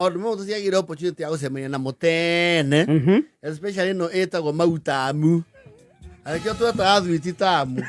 Maũndũ mamwe tũtiagĩire opportunity ya gũcemania namo tene, especially ĩno ĩtagwo mautamu, na nĩkĩo twetaga thwiti tamu.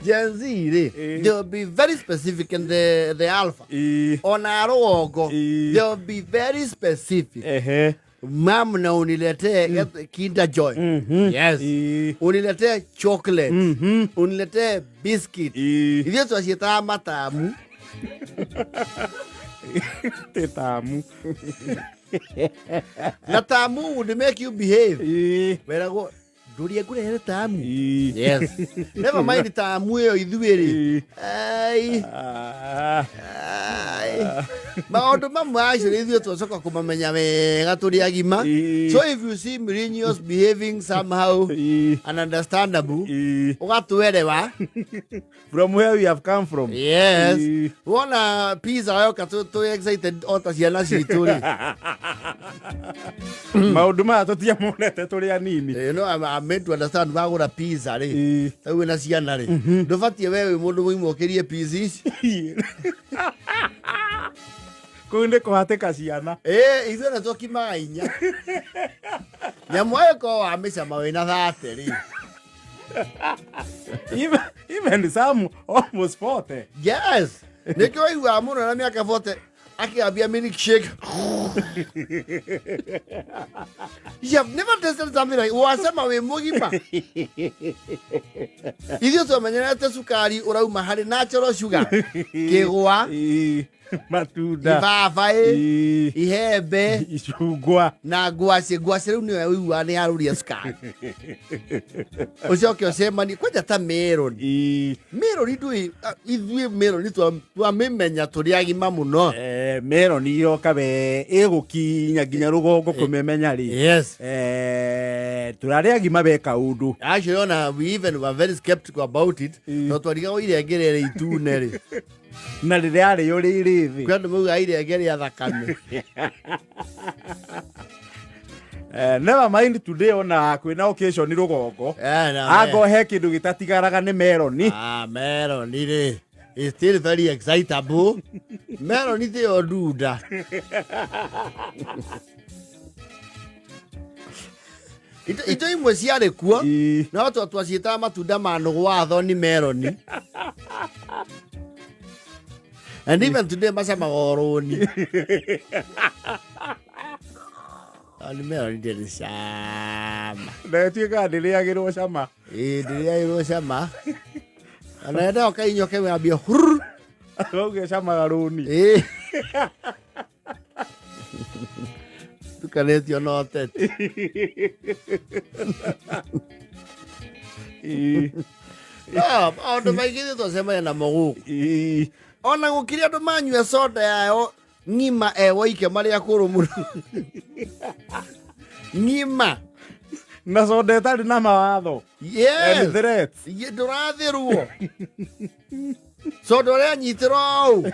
Gen Z rĩ, they'll be very specific, and the alpha ona rũgongo, they'll be very specific. Mam, na uniletee Kinder Joy, yes, uniletee chocolate, uniletee biscuit. Ithuĩ twaciĩtaga matamu. Tĩtamu. Na tamu would make you behave. Weragwo ndũria ngũrehere tamu. Yes, never mind tamu ĩyo ithuĩ rĩ. Ai. Ai. Maũndũ mamwe actually ithuĩ twacoka kũmamenya wega tũrĩ agima. So if you see millennials behaving somehow ununderstandable, ũgatwerewa from where we have come from. Yes. Wona pizza yoka tũ excited o ta ciana citũ rĩ. Maũndũ maya tũtiamonete tũrĩ anini. No, I'm made to understand wagũra pizza rĩ, rĩu wĩna ciana rĩ, ndũbatiĩ we wĩ mũndũ mũgima ũkĩrie pizza ici. Kũu nĩ kũhatĩka ciana. Ĩ ithuĩ na tũkimaga inya nyamũ ĩkorwo wamĩcama wĩna 30 rĩ. Even some almost 40. Yes, nĩkĩo waiguaga mũno na mĩaka 40 akĩambia milkshake. You have never tasted something like wasema wĩ mũgima. Ithuĩ twamenyerete cukari ũrauma harĩ natural sugar, kĩgwa, Matunda, ibabaĩ, ihembe, icungwa. Na ngwacĩ. Ngwacĩ rĩu nĩyo ũiguaga nĩ yarũria cukari, ũcoke ũcemanie kwanja ta meroni. Meroni ndũĩ ithuĩ meroni twamĩmenya tũrĩ agima mũno. Meroni yoka we ĩgũkinya nginya rũgongo kũmĩmenya rĩ, tũrarĩ agima we kaũndũ. Actually, ona we even were very skeptical about it, no twarigagwo irenge rĩrĩ itune rĩ na rĩrĩa arĩo rĩrĩ thĩ. Kwĩ andũ maugaga irenge rĩa thakame. Never mind today ona kwĩna occasion rũgongo, Na ango he kĩndũ gĩtatigaraga nĩ meroni. Ah, meroni rĩ is still very excitable. Meroni tiyo ndunda. Indo imwe ciarĩ kuo, no twaciĩtaga matunda ma nũgũ wa thoni meroni, and even today macamaga orũni. Ni meroni ndĩrĩ cama. Na ĩtuĩkaga ndĩrĩagĩrwo cama. Ĩĩ, ndĩrĩagĩrwo cama, ona enda ũkainyo kewambia hurr. Auge camaga rũni. Ĩĩ. Tukanĩtio no teti. No, maũndũ maingĩ ithuĩ twacemania namo gũkũ. Ona gũkĩrĩ andũ manyua soda yayo ng'ima ewoike marĩ akũrũ mũno ng'ima. Na soda ĩtarĩ na mawatho and threats. Ye, ndũrathĩrwo soda ũrĩa anyitĩrwo ũũ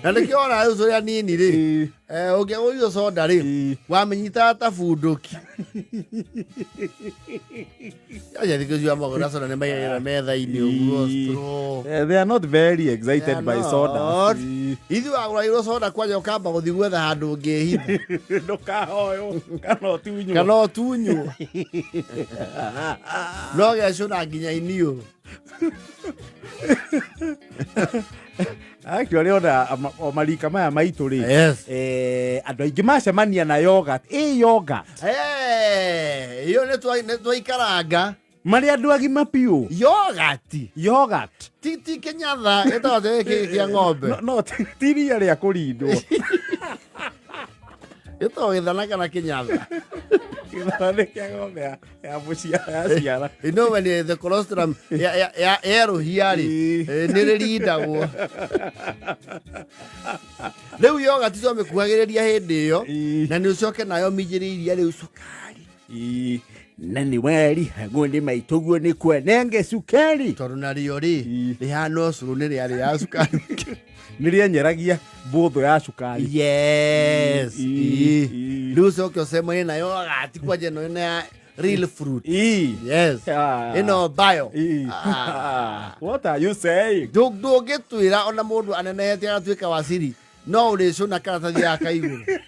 na nĩkĩo ona rĩu tũrĩ anini rĩ, ũngĩagũrire soda rĩ, wamĩnyitaga ta bunduki. Aca thikũ icio amagũra soda nĩ maigagĩra metha-inĩ ũguo straw. They are not very They excited are by soda. Not. Ithuĩ wagũragĩrwo soda kwanja ũkamba gũthiĩ gwetha handũ ũngĩhitha. Ndũkahoywo kana ũtunywo. Kana ũtunywo no gecũna nginya iniũrũ. Actually ona o marika maya maitũ rĩ, andũ aingĩ macemania na yogurt, ĩ yogurt. Ĩyo nĩ twaikaranga. Marĩ andũ agima biũ. Yogurt. Yogurt. Ti kĩnyatha ĩtagwo atĩrĩ kĩa ng'ombe. No, ti iria rĩa kũrindwo. Ĩtagwo gĩthana kana kĩnyatha. Gĩthana nĩ kĩa ng'ombe ya mũciara ya ciara. You know when the colostrum ya yerũhia rĩ, nĩ rĩrindagwo. Rĩu yogurt twamĩkuhagĩrĩria hĩndĩ ĩyo, na nĩ ũcoke nayo minjĩrĩ iria rĩu cukari. Na nĩ warihagwo nĩ maitũguo nĩ kwanenge cukari. Tondũ narĩo rĩ, rĩhana ũcũrũ nĩ rĩarĩ ya cukari. Nĩ rĩenyeragia mbũthũ ya cukari. Yes. Rĩu ũcoke ũcemanie na yogurt kwanja ĩno ĩno ya Real fruit. Ii. Yes. Ah. Ĩno bio. Ii. Ah. What are you saying? Ndũngĩtwĩra ona mũndũ anenehete agatuĩka waciri no ũrĩcũna karatathi gaka igũrũ.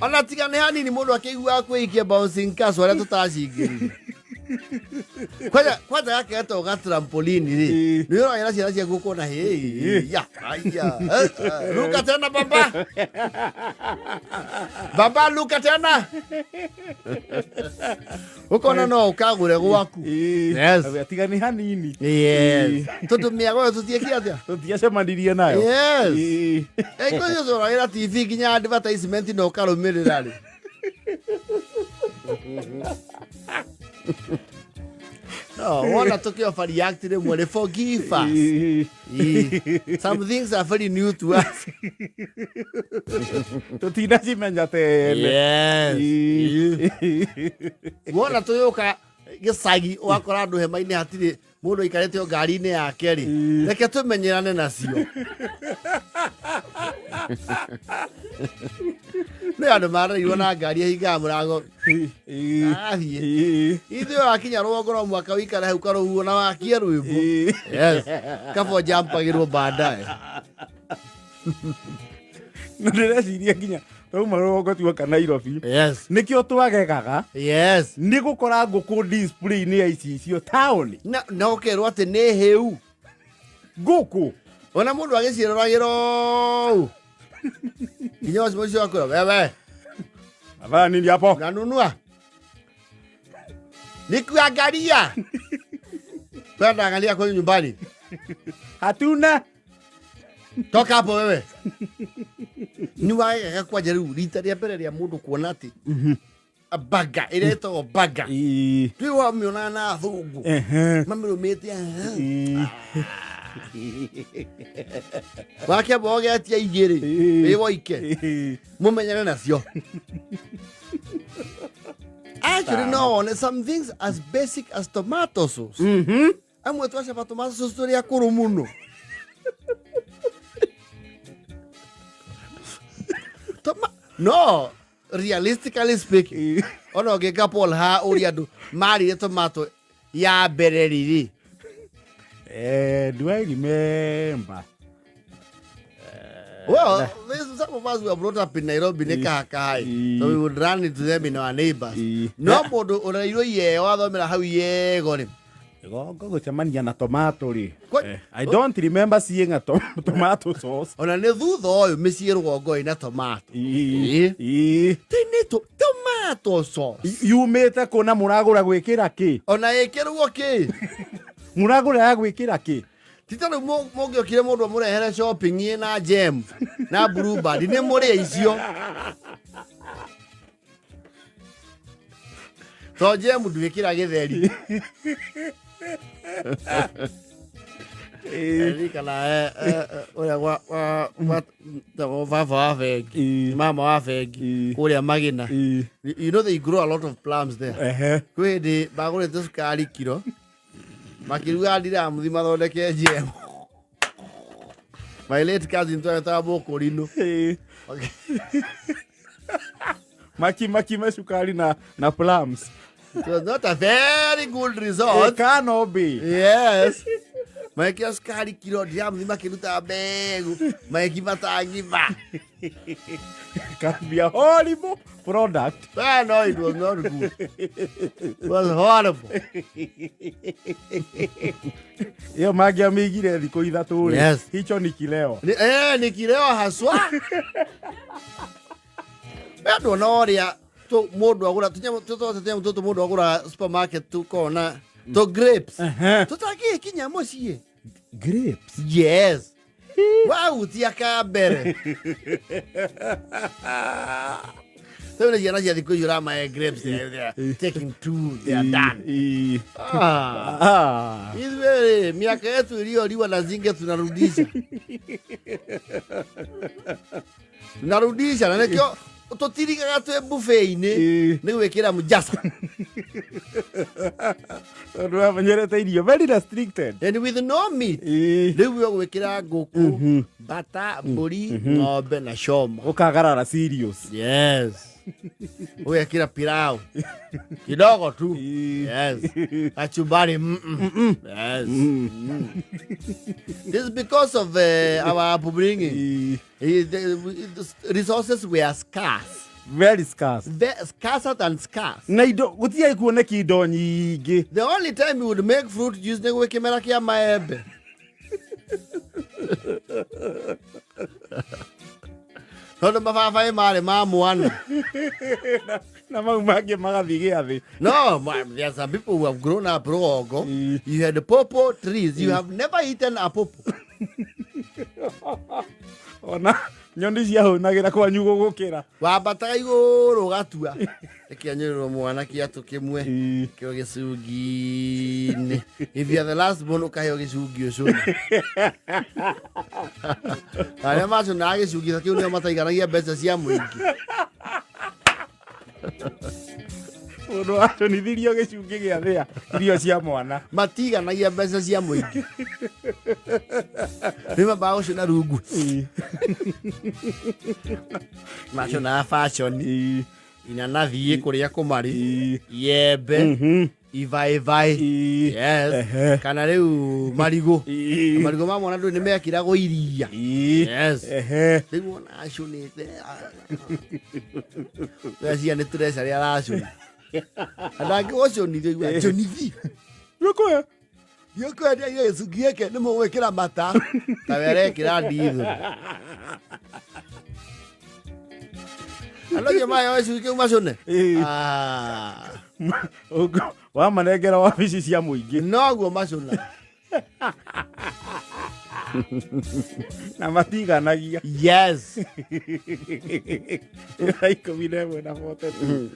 Ona tiga nĩ hanini mũndũ akĩiguaga kwĩikia bouncing castle arĩa tũtacingĩrire. Kwanja kwanja gaka getagwo ga trampoline rĩ, Ĩĩ. nĩ ũragĩra ciana ciaku ũkona hĩ ya aya ruka tena baba baba luka tena ũkona no ũkagũre gwaku. Ii. Yes. Tiga nĩ hanini. Yes. Tondũ mĩago ĩyo tũtiĩkire atĩa? Tũtiacemanirie nayo. Yes. Ii. Ĩkũcio ũragĩra TV nginya advertisement na ũkarũmĩrĩra rĩ. No, wona tũkĩoba react rĩmwe rĩ, forgive us. Ii. Ii. Some things are very new to us. Tũtinacimenya tene. Yes. Ii. Wona tũgĩũka gĩcagi ũgakora andũ hema-inĩ hatirĩ mũndũ aikarĩte o ngari-inĩ yake rĩ, Ii. reke tũmenyerane nacio. Nĩ andũ marerirwo na ngari ĩhingaga mũrango Ii. agathiĩ. Ii. Ithuĩ wakinya rũgongo no mũhaka ũikare hau karũhuho na wakie rwĩmbo. Ii. Yes. Kaba ũjampagĩrwo baadaye. Na ndĩreciria nginya twauma rũgongo tuoka Nairobi. Yes. Nĩkĩo twagegaga Yes. nĩ gũkora ngũkũ display-inĩ ya icicio taũni. Na na ũkerwo atĩ nĩ hĩu. Ngũkũ. Ona mũndũ agĩciĩroragĩra ũũ. Nginya ũcio ũcio akwĩra wewe Nafanya nini hapo? unanunua? Nikuangalia. Kwenda angalia kwenye nyumbani. Hatuna. Toka hapo wewe. Nĩ wagega kwanja rĩu rita rĩa mbere rĩa mũndũ kuona atĩ baga ĩrĩa ĩtagwo baga. Ii. Twĩ wamĩonaga na athũngũ. Ehe. Mamĩrũmĩte. Ii. Wakĩamba ũgetia igĩrĩ. Ii. Wĩ woike. Ii. Mũmenyane nacio. Actually no wone some things as basic as tomato sauce. Mhm. Amwe twacaba tomato sauce tũrĩ akũrũ mũno. No, realistically speaking, Ii. ona ũngĩka Paul ha ũria andũ marire tomato ya mbere rĩrĩ. Do I remember? Well, some of us were brought up in Nairobi nĩ kahakahai. Ii. So we would run into them in our neighbors. Ii. No mũndũ ũrerirwo Iyeo athomera hau Iyego rĩ. Gongo gũcemania na tomato rĩ. Kwa- I don't remember seeing a tomato sauce. Ona nĩ thutha ũyũ mĩciĩ rũgongo ĩna tomato. Ii. Ii. Tene tomato sauce. Yumĩte kũ na mũragũra gwĩkĩra kĩ? Ona ĩkĩrwo kĩ? Mũragũra ya gwĩkĩra kĩ? Ti ta rĩu mũngĩokire mũndũ amũrehere shopping ĩna jam na blueband nĩ mũrĩe icio. To jam ndwĩkĩra gĩtheri. Ririkana ũrĩa tagwo baba wa bengi, Ii. mama wa bengi Ii. kũrĩa Magina. Ii. You know they grow a lot of plums there. Ehe. Kwĩ hĩndĩ magũrĩte cukari kiro makĩruga ndiramuthi mathondeke jam. My late cousin twetaga Mũkũrinũ. Ii. Maki makime cukari na plums. It was not a very good result. It cannot be. Yes. Magĩkĩra cukari kiro ndiramuthi makĩruta mbegũ magĩkima ta ngima. Can be a horrible product. Well, no, it was not good. It was horrible. Ĩyo mangĩamĩigire thikũ ithatũ rĩ. Yes. Hicho ni kileo. Ni kileo haswa. We ndona ũrĩa mũndũ agũra tũnyamũ tũtũ tũnyamũ tũtũ mũndũ agũra supermarket tũkona tũ grapes. Ehe. Tũtangĩkinya mũciĩ. Grapes. Yes. Wahutia ka mbere. Rĩu nĩ ciana cia thikũ ici ũramahe grapes, they are taking two, they are done. Ii. Ah. Ah. Ithuĩ rĩ, miaka yetu iliyoliwa na zinge tunarudisha. Tunarudisha na nĩkĩo Tũtirigaga twĩ buffet-inĩ nĩ gwĩkĩra mjasa. Tondũ wamenyerete irio very restricted. And with no meat. Rĩu ũgwĩkĩra ngũkũ, bata, mbũri, ng'ombe na coma. Ũkagarara serious. Yes, ũgekĩra pilau kidogo tu. Yes, kachumbari Yes. This is because of our upbringing. The resources were scarce. Very scarce. Scarcer than scarce. Na indo gũtiarĩ kuoneka indo nyingĩ. The only time you would make fruit juice nĩ gwĩ kĩmera kĩa maembe, tondũ mababaĩ marĩ ma mwana. Na mau mangĩ magathiĩ gĩathĩ. No, there are some people who have grown up rũgongo. You had pawpaw trees. You have never eaten a pawpaw. Ona nyoni ciahũnagĩra kwanyu gũgũkĩra. Wambataga igũrũ ũgatua ĩkĩanyũrĩrwo mwana kĩatũ kĩmwe kĩo gĩcungi-inĩ. If you are the last born, ũkaheo gĩcungi ũcũne. Arĩa macũnaga gĩcungi ta kĩu nĩo mataiganagia mbeca cia mũingĩ. Mũndũ wacũnithirio gĩcungi gĩa thĩa irio cia mwana. Matiganagia mbeca cia mũingĩ, rĩu mambaga gũcũna rungu, macũnaga fashion, inanathi kũrĩa kũmarĩ, iembe, ibaĩbaĩ. Yes. Kana rĩu marigũ. Marigũ ma mwana ndũĩ nĩ mekĩragwo iria. Yes. Rĩu ona acũnĩte cia nĩ tũreca rĩa aracũna, andũ angĩ gũcũnithio igua cũnithi. Gĩkũyũ. Gĩkwendia gĩcungi gĩkĩ nĩ mũgwĩkĩra mata ta we arekĩra ndithũ. Andũ acio mayo gĩcungi kĩu macũne. Ah. Wamanengera wabici cia mũingĩ. Noguo macũna. Na matiganagia. Yes. 11:42.